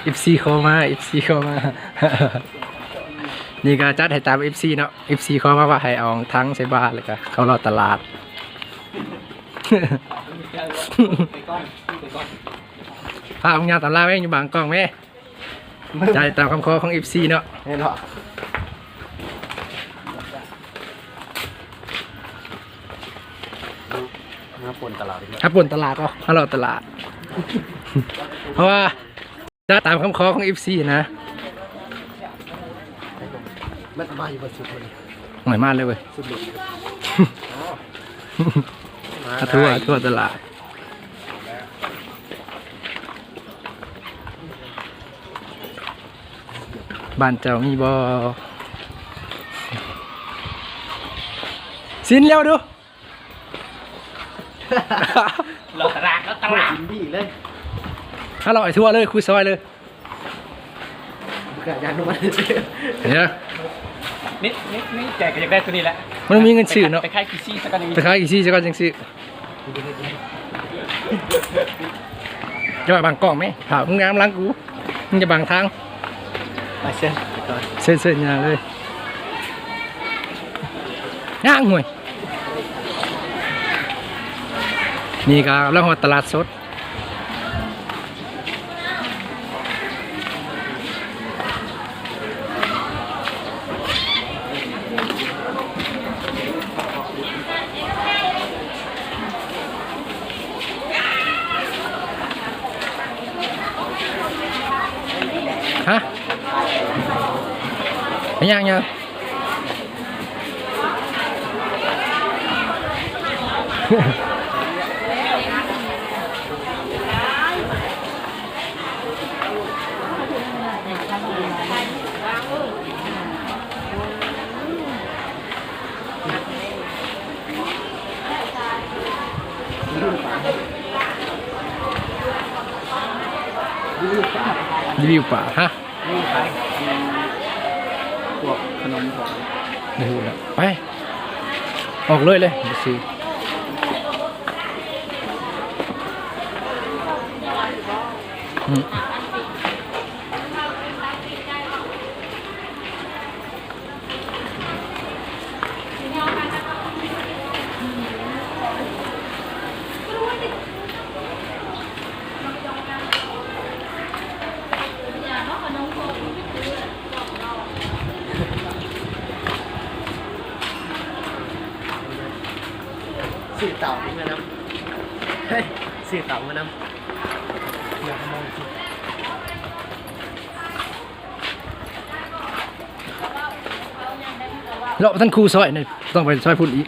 ເອັຟຊີຂໍມາ ເອັຟຊີຂໍມາ ນີ້ກໍຈັດໃຫ້ຕາມເອັຟຊີເນາະ ເອັຟຊີຂໍມາວ່າໃຫ້ເອົາຖັງໃສ່ບາດ ແລ້ວກໍເຂົ້າເລາະຕະຫຼາດ. ພາບາງຢ່າງຕາມລາວແມ່ງຢູ່ບາງກອກແມ່ ຈ່າຍຕາມຄຳຂໍຂອງເອັຟຊີເນາະ ແມ່ນເນາະ ຫາປົ່ນຕະຫຼາດ ຫາປົ່ນຕະຫຼາດກໍຫາເລາະຕະຫຼາດ ເພາະວ່າຕາມຄຳຂໍຂອງເອັຟຊີນະ ມັນມາຢູ່ບໍ່ສຸດເລີຍ ໂອ້ຍ ມາເລີຍເວີຍ ສຸດເລີຍ ຫາທົ່ວ ຫາທົ່ວຕະຫຼາດ. ບ້ານເຈົ້າມີບໍ່? ສິ້ນແລ້ວດູ ເລາະຕະຫຼາດ ເລາະຕະຫຼາດ ກິນດີເລີຍ ຫາເລາະໃຫ້ທົ່ວເລີຍ ຄຸຍຊອຍເລີຍ ບໍ່ກ້າຍ່າງລົງມາເລີຍ ເຫັນນະ ນີ້ ນີ້ ນີ້ແກກໍຢາກໄດ້ຕົວນີ້ແຫຼະ ມັນບໍ່ມີເງິນຊື້ເນາະ ໄປຂາຍກີ່ຊີຊະກ່ອນ ໄປຂາຍກີ່ຊີຊະກ່ອນຈັ່ງຊື້. ຢ່າມາບັງກ້ອງແມະ ພາບງາມຫຼັງກູ ມຶງຢ່າບັງທາງ ໄປເຊີນ ໄປກ່ອນ ເຊີນ ເຊີນ ຍ່າງເລີຍ ຍ່າງ ຫ້ວຍ ນີ້ກໍກຳລັງຮອດຕະຫຼາດສົດ. ຮະ ຍັງ ຍັງ. ຣີວິວປາ ຮະ? ນີ້ຂາຍ ອັນ ພວກຂະໜົມຂອງ ໄດ້ຮູ້ແລ້ວ ໄປ ອອກເລີຍເລີຍ ໄປຊື້ ອືມ. ຊື້ເຕົານີ້ມານຳ ເຮີ້ຍ ຊື້ເຕົາມານຳ ເພື່ອຂະໂມຍ. ເລາະບໍ່ທັນຄູຊອຍນີ້ ຕ້ອງໄປຊອຍພຸ້ນອີກ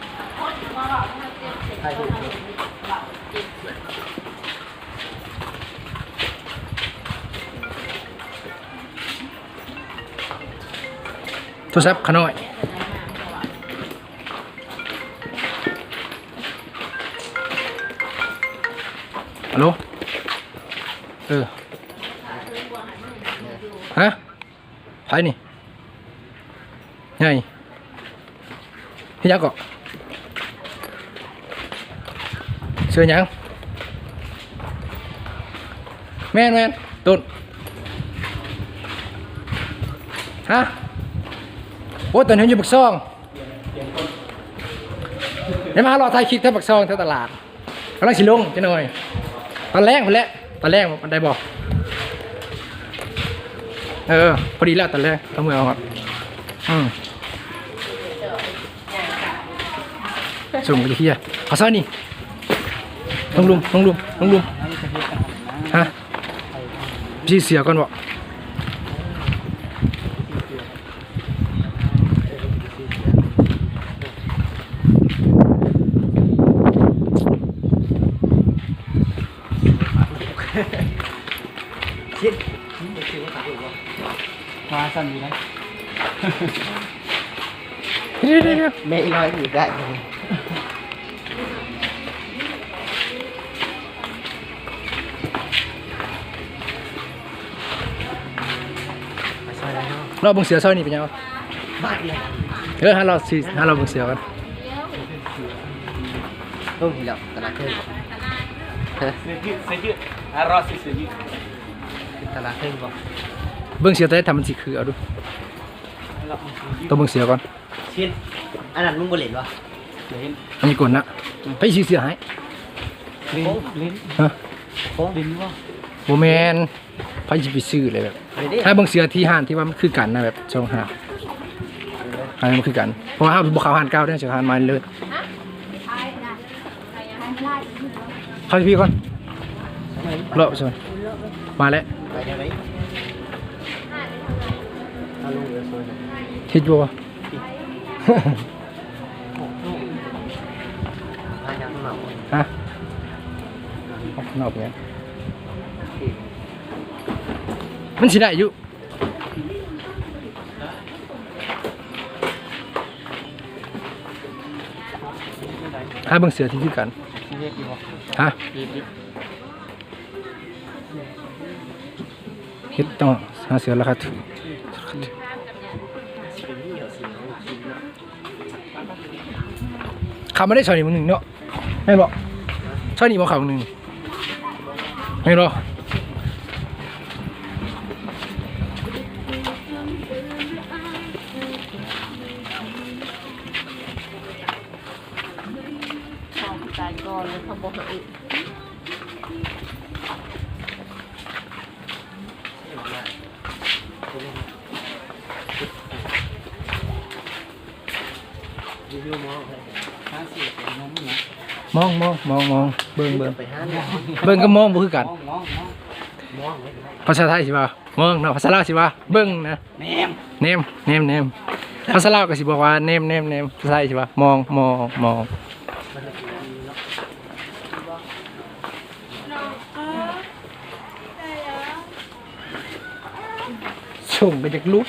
ໂທລະສັບຂ້ານ້ອຍ ຮັລໂຫຼ ເອີ ຮະ? ໃຜນີ້? ໃຫຍ່ ເຮັດຫຍັງເກາະ? ເສື້ອຫຍັງ? ແມ່ນໆ ຕົ້ນ ຮະ? ໂອ້ ຕອນນີ້ຢູ່ປາກຊ່ອງ ໄດ້ມາເລາະຖ່າຍຄລິບແຖວປາກຊ່ອງ ແຖວຕະຫຼາດ. ກຳລັງຊິລົງຈັກໜ່ອຍ ຕອນແລງພຸ້ນແຫຼະ ຕອນແລງໄດ້ບໍ່? ເອີ ພໍດີແລ້ວຕອນແລງ ຕ້ອງເມືອຮອດ ອືມ ສົ່ງໄປເຄຍ ເອົາຊະນີ້ ລົງລຸ່ມ ລົງລຸ່ມ ລົງລຸ່ມ ຮະ? ຊິເສຍກ່ອນບໍ່? ຊິດ ວ່າຊັ້ນຢູ່ໄດ໋ ດຽວໆໆ ແມ່ອີລອຍອີກໄດ້. ເລາະເບິ່ງເສືອຊອຍນີ້ເປັນຫຍັງ? ເອີ ຫາເລາະຊິ ຫາເລາະເບິ່ງເສືອກ່ອນ. ໂອ້ ເຫັນແລ້ວ ຕະຫຼາດເທິງ. ເສື້ອຢືດ ເສື້ອຢືດ ອາ ລໍຊື້ເສື້ອຢືດ. ເປັນຕະຫຼາດເທິງບໍ່? ເບິ່ງເສື້ອແຕ່ຖ້າມັນຊິຄື ເອົາດູ ຕ້ອງເບິ່ງເສື້ອກ່ອນ. ຊິນ ອັນນັ້ນມຶງບໍ່ຫຼິ້ນບໍ່? ເສື້ອເຫັນ ອັນນີ້ກົນນະ. ອືມ ໃຜຊື້ເສື້ອໃຫ້? ຫຼິ້ນ ຫຼິ້ນ ຮະ? ຫຼິ້ນບໍ່? ບໍ່ແມ່ນ. ໃຜຊິໄປຊື້ເລີຍແບບ ຖ້າເບິ່ງເສື້ອທີ່ຮ້ານທີ່ວ່າມັນຄືກັນນະ ແບບສອງຮ້ານ ອັນນັ້ນມັນຄືກັນ ເພາະວ່າເຮົາບໍ່ເຂົ້າຮ້ານເກົ່າເດ້ ເຂົ້າຮ້ານໃໝ່ເລີຍ. ເຂົ້າທີ່ພີ້ກ່ອນ ເລາະຊະ ມາແລ້ວ. ເຮັດຢູ່ບໍ່? ຮະ? ອອກນອກເນຍ ມັນຊິໄດ້ຢູ່. ຫາເບິ່ງເສື້ອທີ່ຄືກັນ. ເຮັດຢູ່ບໍ່? ຮະ? ເຮັດຢູ່. ເຮັດຕ້ອງຫາເສື້ອລາຄາຖືກ. ເຂົ້າມາໄດ້ຊອຍນີ້ມື້ໜຶ່ງເນາະ ແມ່ນບໍ່? ຊອຍນີ້ບໍ່ເຂົ້າມື້ໜຶ່ງ ແມ່ນບໍ່? ເຂົາຕາຍກ່ອນແລ້ວເຂົາບໍ່ໃຫ້. ມອງ ມອງ ມອງ ມອງ ເບິ່ງ ເບິ່ງ ເບິ່ງກັບມອງບໍ່ຄືກັນ. ພາສາໄທຊິວ່າມອງເນາະ ພາສາລາວຊິວ່າເບິ່ງນະ. ແນມ ແນມ ແນມ ແນມ. ພາສາລາວກໍຊິບອກວ່າແນມ ແນມ ແນມ. ພາສາໄທຊິວ່າມອງ ມອງ ມອງ. ສົ່ງໄປຈັກລຸກ.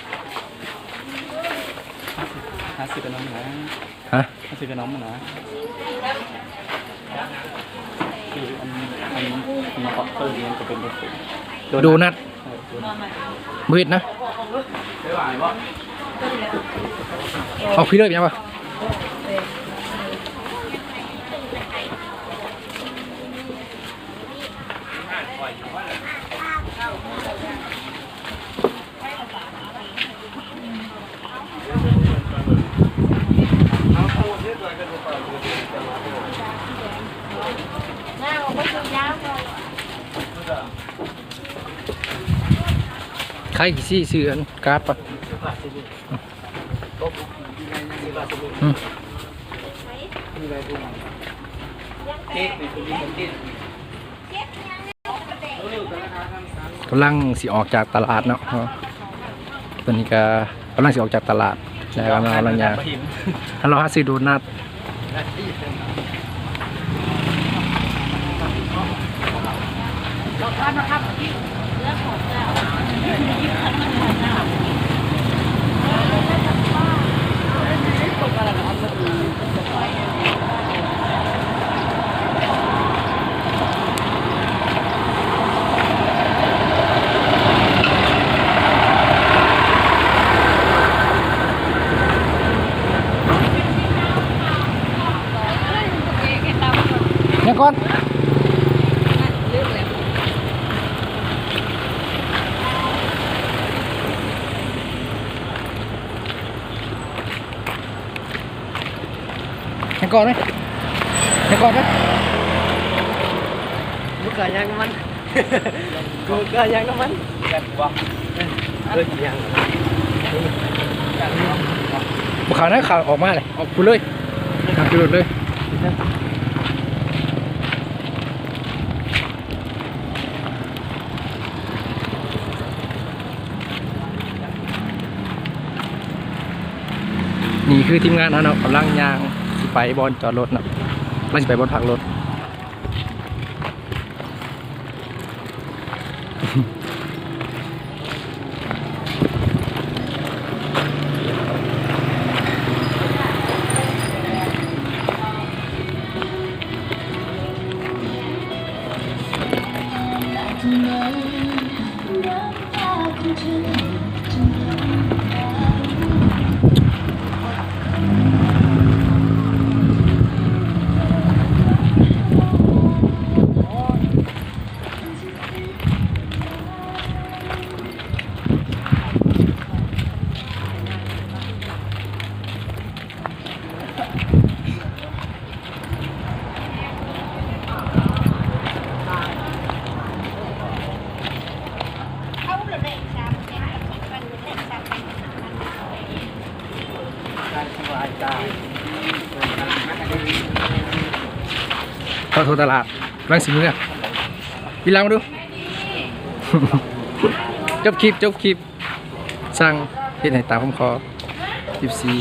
ຫາຊື້ຂະໜົມນະ. ຮະ? ຫາຊື້ຂະໜົມນະ. ຄືອັນ ອັນ ອັນ ອັນ ໂດນັດ. ບໍ່ເຮັດນະ ອອກພີ້ເລີຍ ເປັນຫຍັງວະ? ໃຄຊິຊື້ອັນກາດປະ? ອືມ ກຳລັງຊິອອກຈາກຕະຫຼາດເນາະ. ຕອນນີ້ກະກຳລັງຊິອອກຈາກຕະຫຼາດ ແລ້ວກຳລັງ ກຳລັງຍ່າງ ເຮົາເລາະຫາຊື້ໂດນັດ. ຫຍັງກ່ອນ? ຫຍັງກ່ອນເວີຍ? ຫຍັງກ່ອນເວີຍ? ບໍ່ຂາຍຫຍັງນຳມັນ. ບໍ່ຂາຍຫຍັງນຳມັນ. ເອີ ບໍ່ຂາຍນະ ຂາຍອອກມາເລີຍ ອອກພຸ້ນເລີຍ ຕາມຂຶ້ນລົດເລີຍ. ນີ້ຄືທີມງານເຮົາເນາະ ກຳລັງຍ່າງຊິໄປບ່ອນຈອດລົດເນາະ ກຳລັງຊິໄປບ່ອນພັກລົດ. ໂອ້ຍ ເຂົ້າສູ່ຕະຫຼາດ ກຳລັງຊິເມືອ ກິນເຫຼົ້າມາດູ. ຈົບຄລິບ ຈົບຄລິບ ສັ່ງເຮັດໃຫ້ຕາມຄຳຂໍ ເອັຟຊີ.